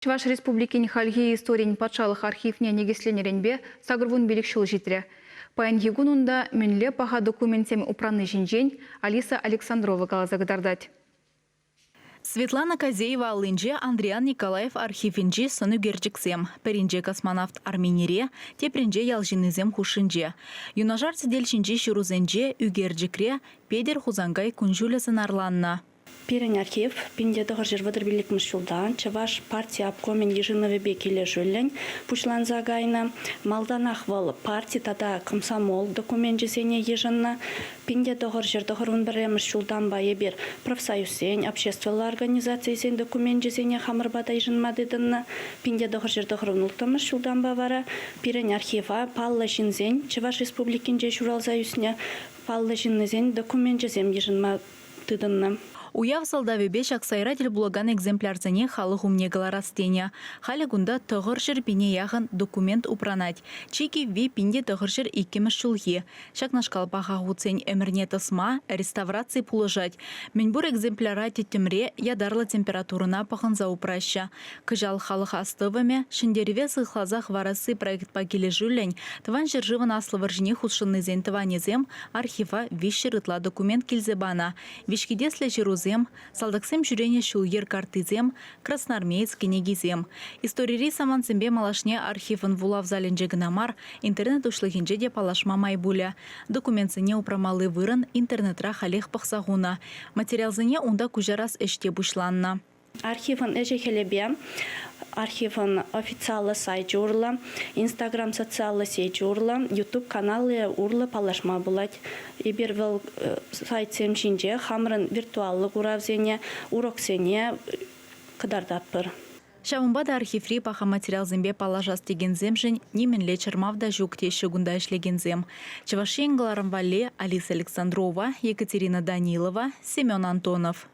Чӑваш Республикин хальхи историн патшалӑх архивне никӗсленӗренпе 85 ҫул ҫитрӗ. Паянхи кун унта мӗнле паха документсем упранни ҫинчен Алиса Александрова каласа кӑтартать. Светлана Козеева аллинче Андриян Николаев архивӗнчи сӑн ӳкерчӗксем. Пӗринче космонавт Арменире, тепринче ял ҫыннисем хушшинче. Юнашар сӗтел ҫинчи ҫырусенче, ӳкерчӗкре Петӗр Хусанкай кун-ҫулӗ сӑнарланнӑ. Пирӗн архив 1935 ҫулта Чӑваш парти обкомӗн йышӑнӑвӗпе килӗшӳллӗн пуҫланса кайнӑ. Малтанах вӑл парти тата комсомол докуменчӗсене йышӑннӑ. 1991 ҫултанпа эпир профсоюзсен, обществӑлла организацисен докуменчӗсене хамӑр пата йышӑнма тытӑннӑ. 1996 ҫултанпа вара пирӗн архива паллӑ ҫынсен Чӑваш Республикинче ҫуралса ӳснӗ паллӑ ҫыннисен докуменчӗсем йышӑнма тытӑннӑ. Уяв сӑлтавӗпе ҫак сайра тӗл пулакан экземплярсене халӑх умне кӑларас тенӗ. Халӗ кунта 900 пине яхӑн документ упранать. Чи кивви 1902 ҫулхи. Ҫакнашкал паха хутсен ӗмӗрне тӑсма реставраци пулӑшать. Мӗнпур экземпляра тӗттӗмре ятарлӑ температурӑна пӑхӑнса упраҫҫӗ. Кӑҫал халӑх астӑвӑмӗ Ҫӗнтерӗве сыхласа хӑварасси проектпа килӗшӳллӗн Тӑван ҫӗршывӑн Аслӑ вӑрҫине хутшӑннисен тӑванӗсем архива 300 ытла документ килсе панӑ. Виҫкӗтеслӗ ҫырусем, салтаксем ҫӳренӗ ҫул-йӗр карттисем, красноармеец кӗнекисем. Историри самантсемпе малашне архивӑн вулав залӗнче кӑна мар, интернет уҫлӑхӗнче те паллашма май пулӗ. Документсене упрамалли вырӑн интернетра халех пӑхса хунӑ. Материалсене унта куҫарас ӗҫ те пуҫланнӑ. Архивӑн ӗҫӗ-хӗлӗпе архивӑн официаллӑ сайчӗ урлӑ, Инстаграм социаллӑ сечӗ урлӑ, YouTube каналӗ урлӑ паллашма пулать. Эпир вӑл сайтсем ҫинче хамӑрӑн виртуаллӑ куравсене, уроксене кӑтартатпӑр. Ҫавӑнпа та архиври паха материалсемпе паллашас текенсемшӗн нимӗнле чӑрмав та ҫук теҫҫӗ кунта ӗҫлекенсем. Чӑваш Ен кӑларӑм валли Алиса Александрова, Екатерина Данилова, Семен Антонов.